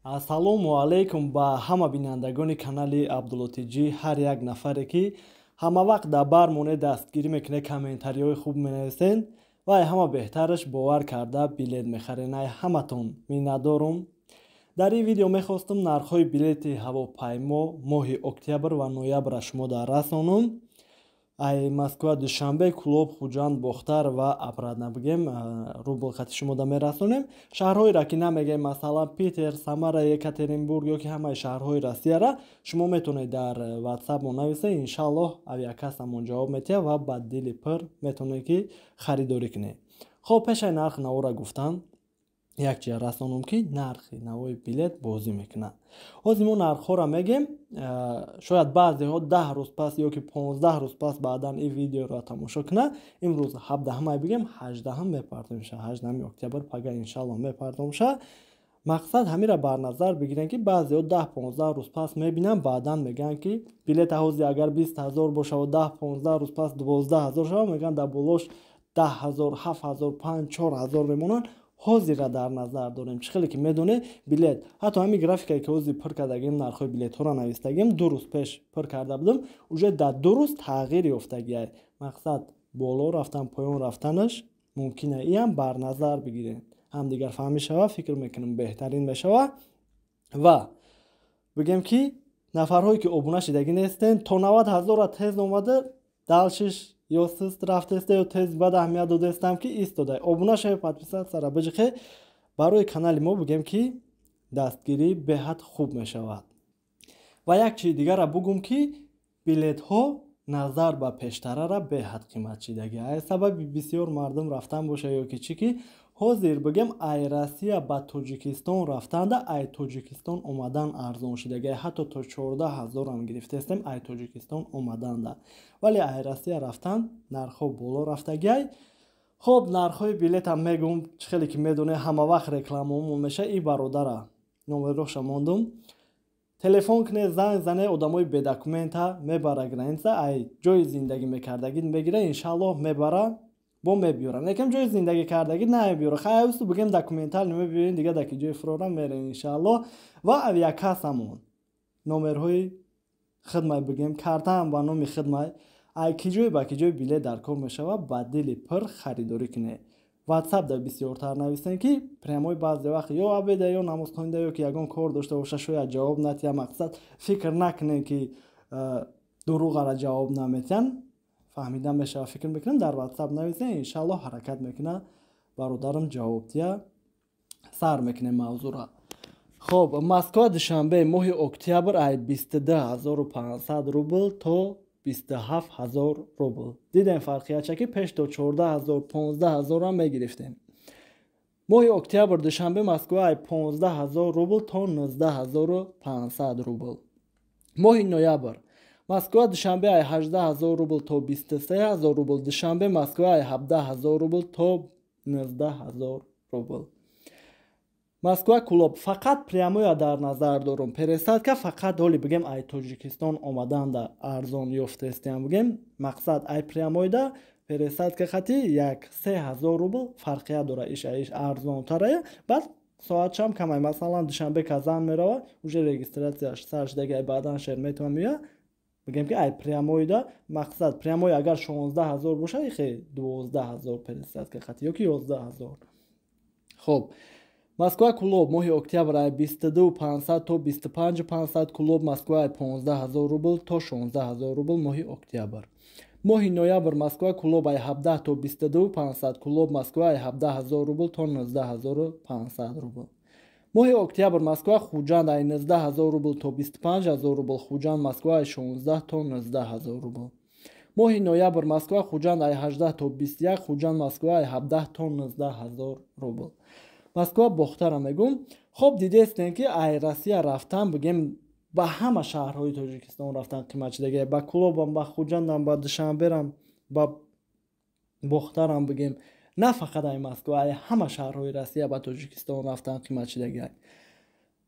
Ассалому алайкум ба ҳама бинандагони канали Абдулло Тҷӣ, ҳар як нафаре, ки ҳама вақт дар бар моне, дастгирӣ мекунед, комментариҳои хуб менависен ва ай ҳама беҳтараш бовар карда билет мехарен. Ай ҳаматон миннатдорум. Дар ин видео мехостум нархҳои билети ҳавопаймо моҳи октябр ва ноябрра шумо дар расонум. Ай Москва Душанбе, Кӯлоб, Хуҷанд, Бохтар ва обратно, бигем, рубл хати шумо да мерасонем. Шаҳрҳоеро ки намегем, масалан, Питер, Самара, Екатеринбург ё ки ҳамаи шаҳрҳои Россияра, шумо метавонед дар ватсапмо нависед, иншаллоҳ авиакассамон ҷавоб метиҳад ва ба дили пур метавонед, ки харидорӣ кунед. Хоб, пешаи нарх навора гуфтан як чиз расонум, ки нархи навои билет бозӣ мекунад. Ҳозир мо нархҳоро мегем, шояд баъзеҳо 10 рӯз пас ё ки 15 рӯз пас баъдан ин видеоро тамошо кунад. Имрӯз 17-ам бигем, 18-ам мепартомша, 18 октябр, пага иншалло мепартомша. Мақсад ҳамира бар назар бигирем, ки баъзеҳо 10-15 рӯз пас мебинанд, баъдан мегӯянд, ки билета ҳозир агар 20 000 бошаву 10-15 рӯз пас 12 000 шава, мегӯянд, дар болош 10 000, 7000, 5, 4000 мемонанд. Ҳозирра дар назар дорем. Чӣ хеле ки медонед, билет, ҳатто ҳамин графикае, ки ҳозир пур кардагим, нархҳои билетҳоро навистагим, 2 рӯз пеш пур карда будам, уже дар 2 рӯз тағйир ёфтагиай. Мақсад, боло рафтан, поён рафтанаш мумкин а, иам бар назар бигирем. Ҳамдигар фаҳмӣ шава, фикр мекунам, беҳтарин мешава. Ва бигем, ки нафарҳое, ки обуна шидагӣ нестен, то 90 000-а тез омада, дальше-ш ё суст рафтеста, ё тез бад аҳамият додаистам, ки истода. Обуна шавед, подписаться-ра биҷиқе, барои канали мо, бигем, ки дастгирӣ беҳад хуб мешавад. Ва як чизи дигарра бугум, ки билетҳо назар ба пештарара беҳад қимат шидагӣ. Ай сабаби бисёр мардум рафтан боша ё ки чӣ, ки ҳозир, бигем, ай Россия ба Тоҷикистон рафтанда ай Тоҷикистон омадан арзон шидагӣ, ҳатто то 14 000-ам гирифтаистем ай Тоҷикистон омаданда, вале ай Россия рафтан нархҳо боло рафтагиай. Хоб, нархҳои билетам мегум. Чӣ хеле ки медонед, ҳама вақт рекламаомон меша. И бародара номероша мондум, телефон кунед, занг зане. Одамои бедокумента мебара граница, ай ҷои зиндагӣ мекардагӣ мегира, иншаллоҳ, мебара, бо мебиёрам. Лекин ҷои зиндагӣ кардагӣ намебиёра. Хайусту, бигем, документально мебиёрем, дига даки ҷои фурора мерем, иншаллоҳ. Ва авиакассамон номерҳои хидмай, бигем, картаам ба номи хидмай. Ай ки ҷой ба ки ҷой билет дар кор мешавад, ба дили пур харидорӣ кунед. Ватсап да бисёртар нависем, ки прямой баъзе вақт ё обеда, ё намозхонида, ё ки ягон кор дошта боша, шояд ҷавоб натиҳа. Мақсад, фикр накунем, ки дурӯғара ҷавоб наметиҳанд, фаҳмида мешава, фикр мекунем. Дар ватсап нависем, иншаллоҳ, ҳаракат мекунад бародарам ҷавоб диҳа. Сар мекунем мавзӯра. Хоб, Москва Душанбе моҳи октябр ай 22 500 рубл то 27 000 рубл. Дидем фарқиятша, ки пеш то 14 000, 15 000-ам мегирифтем. Моҳи октябр Душанбе Москва ай 15 000 рубл то 19 500 рубл. Моҳи ноябр Москва Душанбе ай 18 000 рубл то 23 000 рубл, Душанбе Москва ай 17 000 рубл то 19 000 рубл. Москва Кӯлоб, фақат прямоя дар назар дорум, пересадка фақат ҳоли, бигем, ай Тоҷикистон омаданда арзон ёфтаистиям. Бигем, мақсад, ай прямойда пересадка хати як 3000 рубл фарқият дора, иш иш арзонтарая. Баъд соатшам камай, масалан, Душанбе Казан мерава, уже регистрацияш сар шудагай, баъдан Шереметьево меояд. Бигем, ки ай прямойда, мақсад, прямой агар 16 000 боша, ихе 12 000 пересадка хати ё ки 11 000. Хоб, Москва Кӯлоб моҳи октябр ай 22 500 то 25 500, Кӯлоб Москва ай 15 000 рубл то 16 000 рубл моҳи октябр. Моҳи ноябр Москва Кӯлоб ай 17 то 22 500, Кӯлоб Москва ай 17 000 рубл то 19 500 рубл. Моҳи октябр Москва Хуҷанд ай 19 000 рубл то 25 000 рубл, Хуҷанд Москва ай 16 то 19 000 рубл. Моҳи ноябр Москва Хуҷанд ай 18 то 21, Хуҷанд Москва ай 17 то 19 000 рубл. Москва Бохтара мегум. Хоб, дидестем, ки ай Россия рафтан, бигем, ба ҳама шаҳрҳои Тоҷикистон рафтан қимат шудагия, ба Кӯлобам, ба Хуҷандам, ба Душанберам, ба Бохтарам, бигем, на фақат ай Москва, ай ҳама шаҳрҳои Россия ба Тоҷикистон рафтан қимат шудагия.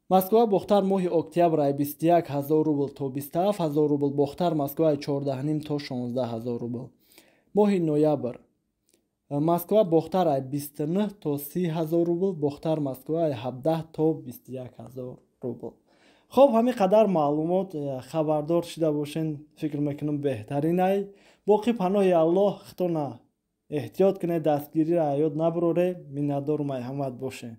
Москва Бохтар моҳи октябр ай 21 000 рубл то 27 000 рубл, Бохтар Москва ай 14,5 то 16 000 рубл. Моҳи ноябр Москва Бохтар ай 29 то 30 ҳазор рубл, Бохтар Москва ай 17 то 21 ҳазор рубл. Хоб, ҳамин қадар маълумот, хабардор шида бошен, фикр мекунам, беҳтарин ай. Боқӣ паноҳи Аллоҳ, хитона эҳтиёт кунед, дастгириро ёд набуроред. Миннатдорум, ай ҳамат бошед.